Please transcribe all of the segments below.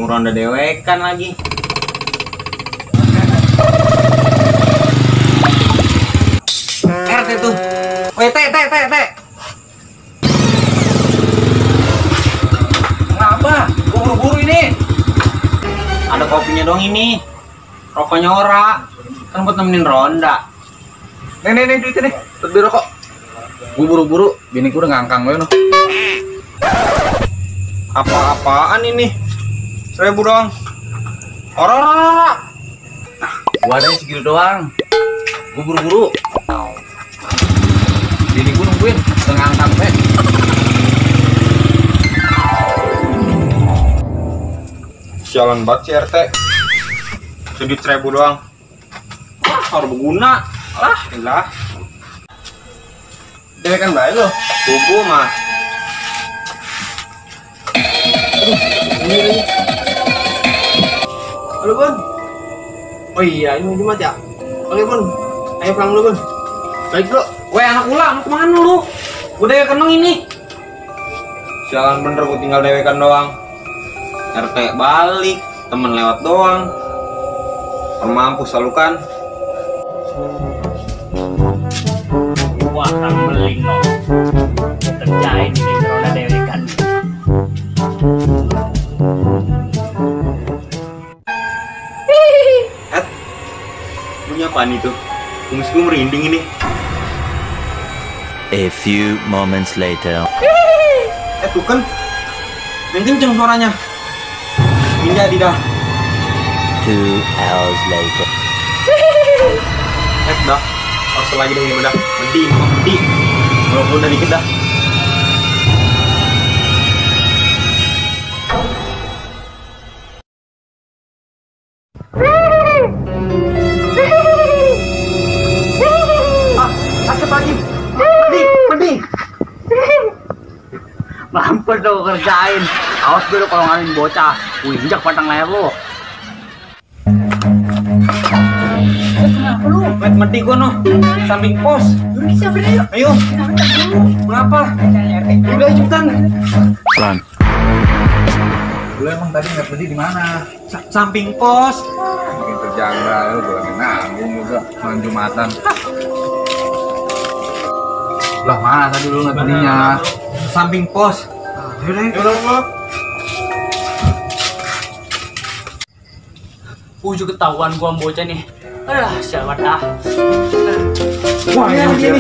ronda dewekan lagi. RT tuh. Weh, teh. Kenapa? Gua buru-buru ini. Ada kopinya dong ini. Rokoknya ora. Kan buat nemenin ronda. Nih duitnya nih. Buat beli rokok. Gua buru-buru, bini gua udah ngangkang gue noh. Apa-apaan ini? 1.000 doang. Ora. Gua ada segitu doang. Gua buru-buru. Bini gua nungguin, udah ngangkang teh. Sialan banget si RT. Sedikit 1.000 doang. Wah, harus berguna. Lah. Dewe kan baik loh. Tubuh mas. Halo Bun. Oh iya, ini Jumat ya. Oke Bun, ayo pulang dulu Bun. Baik bro. Weh anak ulang, kemana lu? Gue dewekan dong ini. Sialan bener, gue tinggal dewekan doang. RT balik, temen lewat doang. Mampus selalu kan. Wah, kang meling no. Kerjain ini roda dewekan. Punya apaan itu? Kumis gue merinding ini. A few moments later. Tuh kan, yang kenceng suaranya. Ini jadi dah. 2 hours later. Dah, harus lagi deh ini dah. Medi. Walaupun udah dikit dah. Asap lagi. Medi. Mampus dong kerjain. Awas dulu kalau ngalamin bocah. Injak batang leher lu. Kenapa lu? Medi gua noh. Samping pos. Siapa deh yuk? Ayo. Kenapa? Udah cepetan. Run. Lu emang tadi nggak beli di mana? Samping pos. Bikin kerjaan baru, gua lagi nanggung juga malam Jumatan. Lah mana tadi lu nggak belinya? Samping pos. Yaudah. Ujuk ketahuan gua bocah nih. Siapa dah? Wah, ini.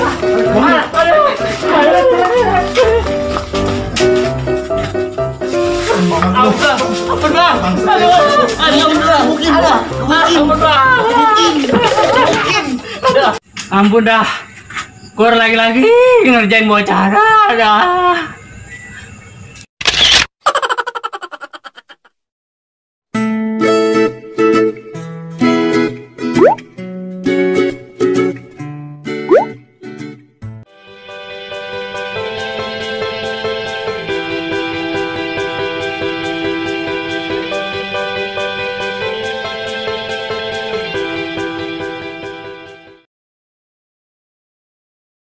Apa dah? Ampun dah. Kur lagi ngerjain bocah dah.